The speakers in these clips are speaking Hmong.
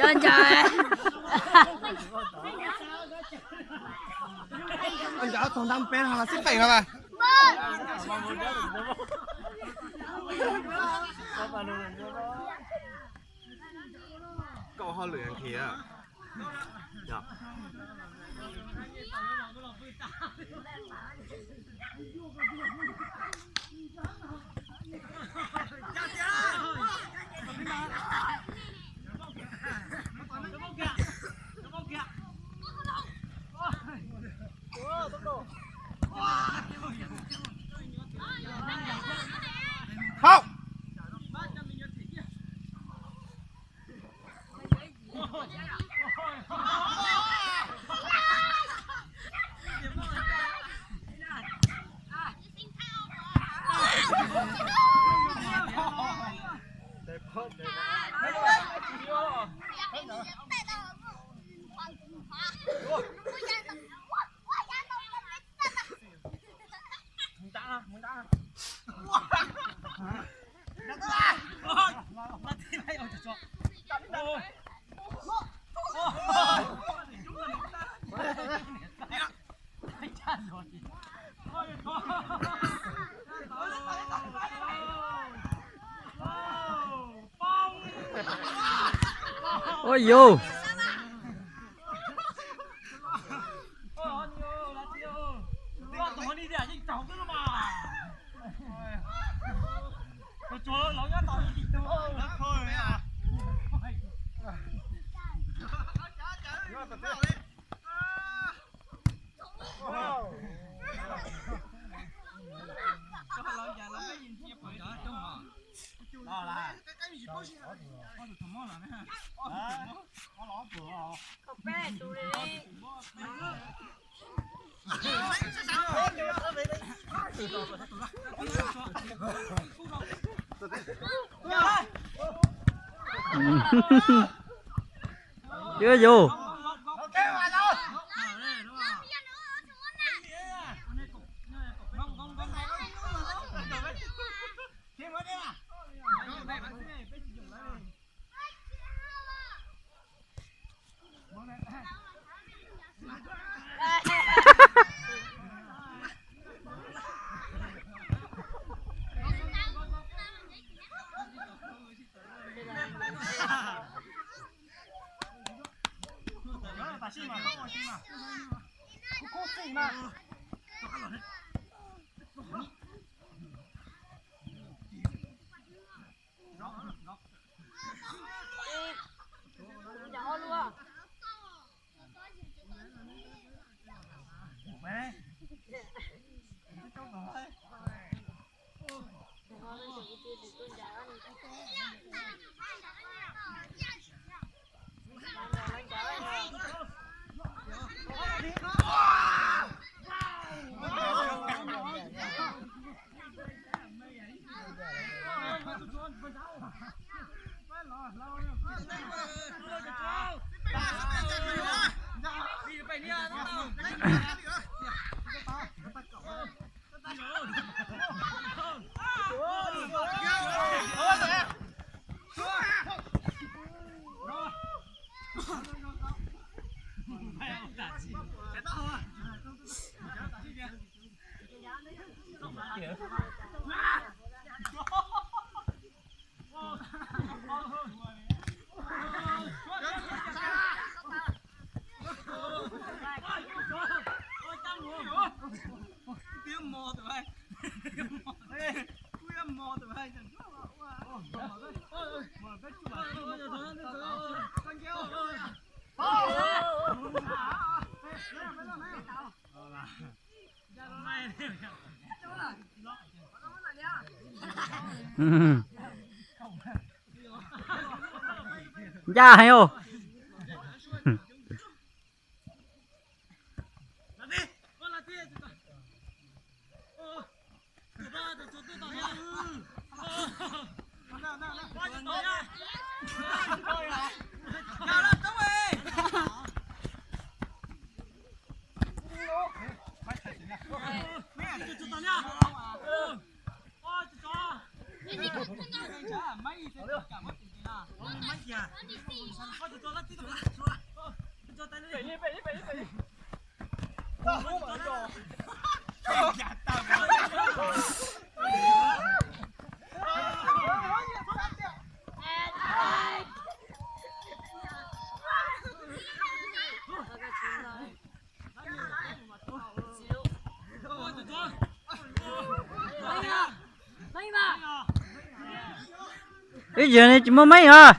Cov ncaws. Ncaws txog ntab peb no los xib peem no mas. Koj ho lwm khiav. Hauj. Ua yus. Ua yus. Ncaj heev os. Ib yam li tsis muaj meej os.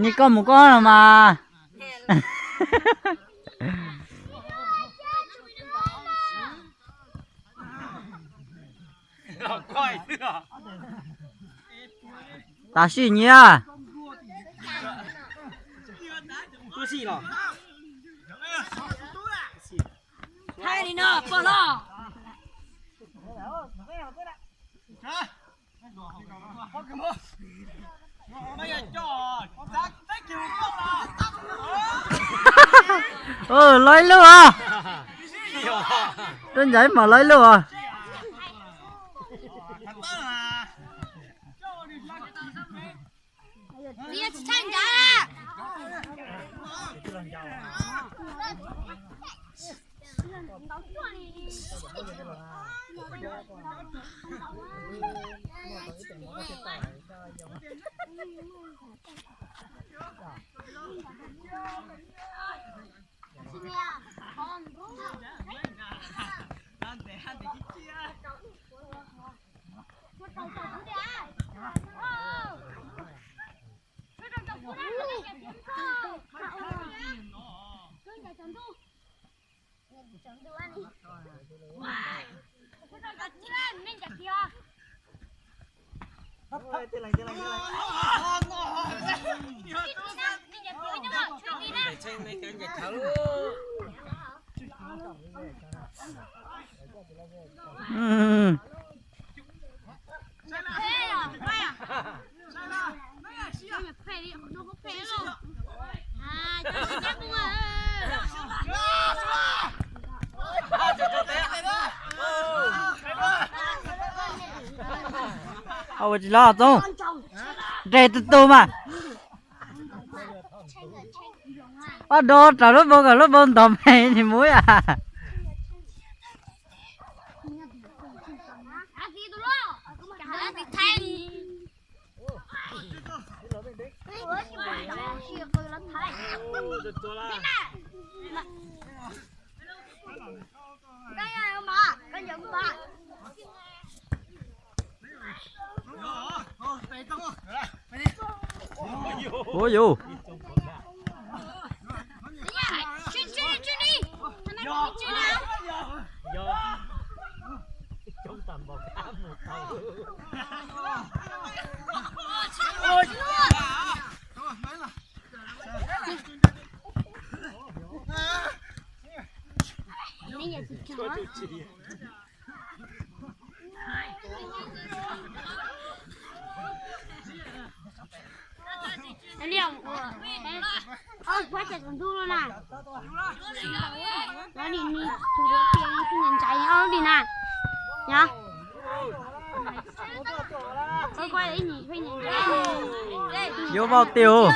Ni koj mus koj no mas. Tam sim nyiam. Thaij li no pog loj. Los ib lub os. Tuaj ncav ib mam los ib lub os. Ua tsis los Txoov, nres tus tus mas. Ob dos raws lub bau kom lub bau ntog me ntsis mus ib yam. Ua yus. Yuav vau tiag.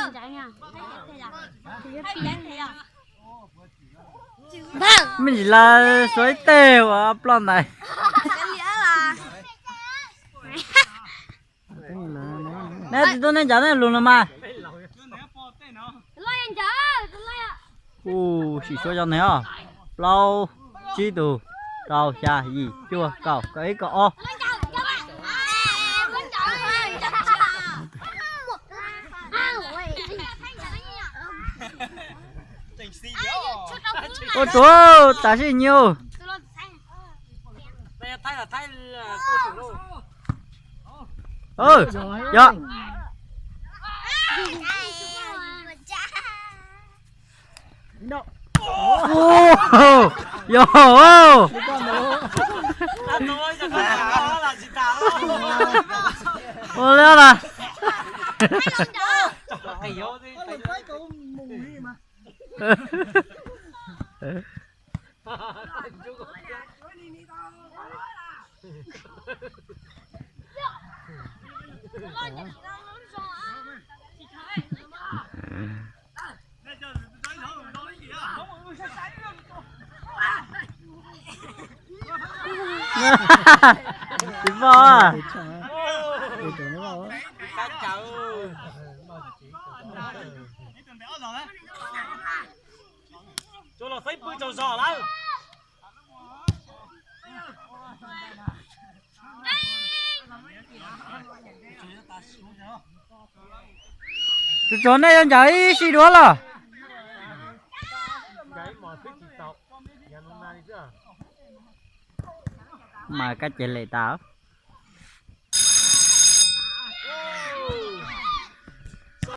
Me ntsis lawv suav ib teg uas ploj ntais. Nej tsis tuaj nej ncav nej lus no mas. Ua Sim suav cov neeg os. Plaub, tsib tug, rau, xya, yim, cuaj, kaum, kaum ib, kaum ob. Ua tsuav tam sim nyuj. Yog. Yog. Ua li las. Tsis pom. Tsuas los xeeb pw tsaug zog lawm. Tus tsov nej yuav ncaws ib sij duav los. Mas kab ces lem tas.